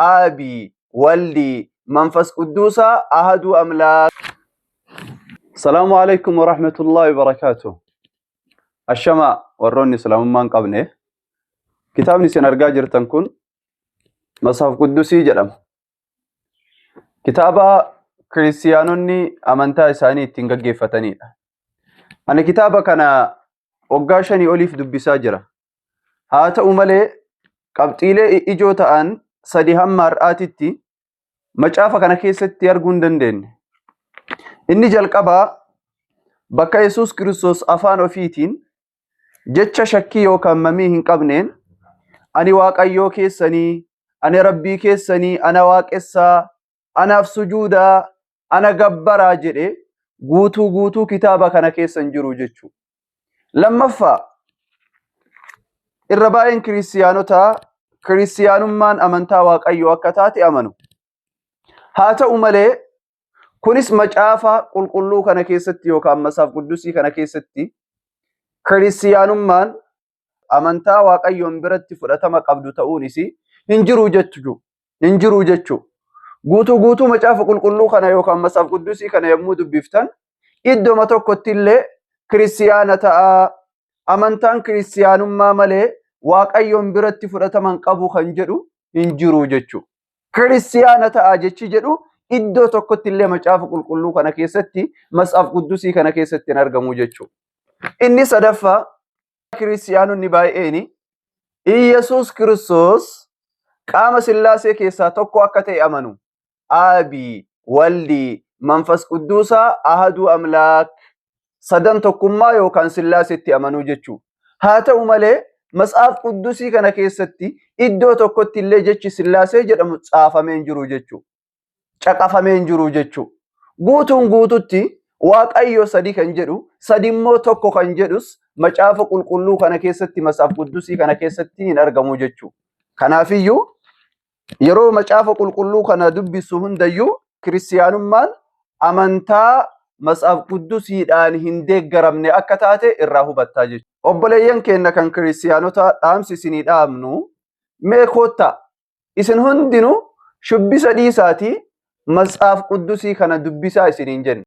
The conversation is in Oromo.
Aabi, Waldi, Manfas Qudduusaa Ahaduu Amlaak. Salaamu alaikum wa rahmatullahi wa barakaatuh. Ashamaa warroonni islaamummaa hin qabne kitaabni isin argaa jirtan kun Masaaf Quddusii jedhama. Kitaaba kiristiyaanonni amantaa isaanii ittiin gaggeeffatanidha. Ani kitaaba kana waggaa 5 oliif dubbisaa jira. Haa ta'u malee qabxiilee ijoo ta'an sadi hamma har'aatitti macaafa kana keessatti arguu hin dandeenye. Inni jalqabaa bakka Yesuus Kiristoos afaan ofiitiin jecha shakkii yookaan mamii hin qabneen ani Waaqayyoo keessanii, ani Rabbii keessanii, ana waaqessaa, anaaf sujuudaa, ana gabbaraa jedhe guutuu guutuu kitaaba kana keessa hin jiru jechuudha. Lammaffaa irra baay'een kiristiyaanotaa kiristiyaanummaan amantaa Waaqayyoo akka taate amanu. Haa ta'u malee kunis macaafa qulqulluu kana keessatti yookaan masaaf quddusii kana keessatti kiristiyaanummaan amantaa Waaqayyoon biratti fudhatama qabdu ta'uun isii hin jiru jechu hin jiru jechu. Guutuu guutuu macaafa qulqulluu kana yookaan masaaf quddusii kana yommuu dubbiftan iddoma tokkotti illee kiristiyaana ta'aa amantaan kiristiyaanummaa malee Waaqayyoon biratti fudhatama hin qabu kan jedhu hin jiru jechu. Kiristiyaana ta'aa jechi jedhu iddoo tokkotti illee macaafa qulqulluu kana keessatti masaaf quddusii kana keessatti hin argamu jechuudha. Inni sadaffaa Kiristiyaanonni baay'een Iyyasuus Kiristoos qaama Sillaasee keessaa tokko akka ta'e amanu. Aabi, Waldi, Manfas Qudduusaa, Ahaduu Amlaak sadan tokkummaa yookaan Sillaaseetti amanuu jechuu. Haa ta'u malee Matsaaf Quddusii kana keessatti iddoo tokkotti illee jechi Sillaasee jedhamu caafamee hin jiru jechuu. Caqafamee hin jiru jechuu. Guutuun guututti Waaqayyo sadi kan jedhu, sadi immoo tokko kan jedhus macaafa qulqulluu kana keessatti Matsaaf Quddusii kana keessatti hin argamu jechuu. Kanaafiyyuu yeroo macaafa qulqulluu kana dubbisu hundayyuu kiristiyaanummaan amantaa Matsaaf Quddusiidhaan hin deeggaramne akka taate irraa hubattaa jechuudha. Obboleeyyan keenya kan kiristiyaanotaa dhaamsi isinii dhaamnu mee koottaa isin hundinuu shubbisa dhiisaatii Matsaaf Quddusii kana dubbisaa isiniin jenna.